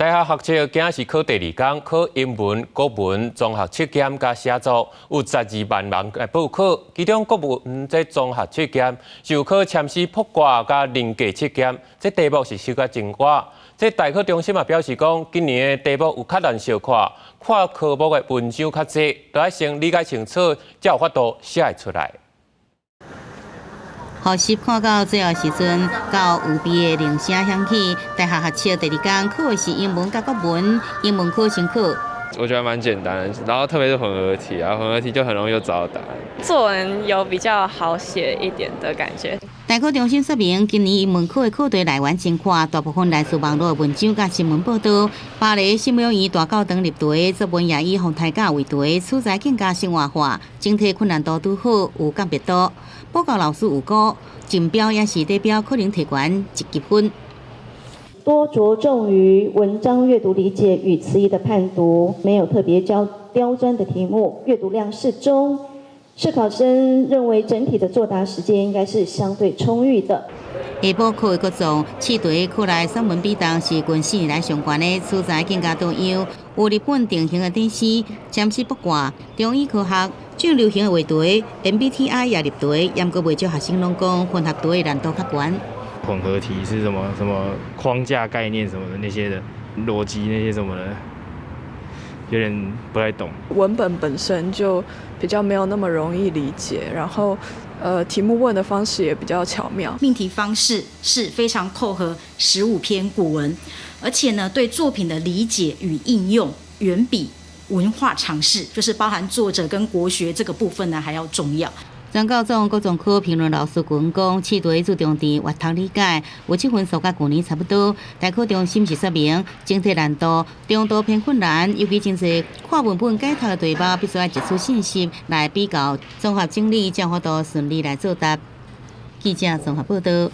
大學學測今仔是考第二工，考英文、國文、綜合測驗佮寫作，有12萬人來報考。其中國文這綜合測驗是有考簽詩卜卦佮人格測驗，這題目是小可真寡。這大考中心嘛表示講，今年的題目有較難相看，跨科目的文章較濟，都愛先理解清楚，才有法度寫會出來。予習看到最後時陣，到有備的鈴聲響起，大學學測第二工考的是英文佮國文，英文考先考。我覺得蠻簡單的，然後特別是混合題啊，混合題就很容易就找到答案。作文有比較好寫一點的感覺。大考中心說明，今年英文考的考題來源真闊，大部分來自網絡的文章佮新聞報道。巴黎聖母院大教堂入題，作文也以風颱甲為題，取材更加生活化，整體困難度拄好，有鑑別度。補教老師有講，錦標抑是底標可能提懸一級分。多着重於文章閱讀理解與詞義的判讀，沒有特別教刁鑽的題目，閱讀量適中。試考生認為整體的作答時間應該是相對充裕的。下晡考的國綜，試題庫內散文比重是近4年來上懸的，取材更加多樣。有日本定型的典詩、占詩卜卦、中醫科學，最流行的話題 MBTI 也入題，毋過袂少學生攏講混合題難度較懸。混合題是什麼？什麼框架概念什麼的那些的邏輯那些什麼的，有點不太懂。文本本身就比較沒有那麼容易理解，然後，題目問的方式也比較巧妙。命題方式是非常扣合15篇古文，而且呢，對作品的理解與應用遠比文化常識，就是包含作者跟國學這個部分呢，還要重要。全教總國綜科評論老師群講，試題注重佇閱讀理解，有七分數佮舊年差不多。大考中心是說明，整體難度中度偏困難，尤其真濟跨文本解讀的題目，必須愛汲取信息來比較綜合整理，才有法度順利來作答。記者綜合報道。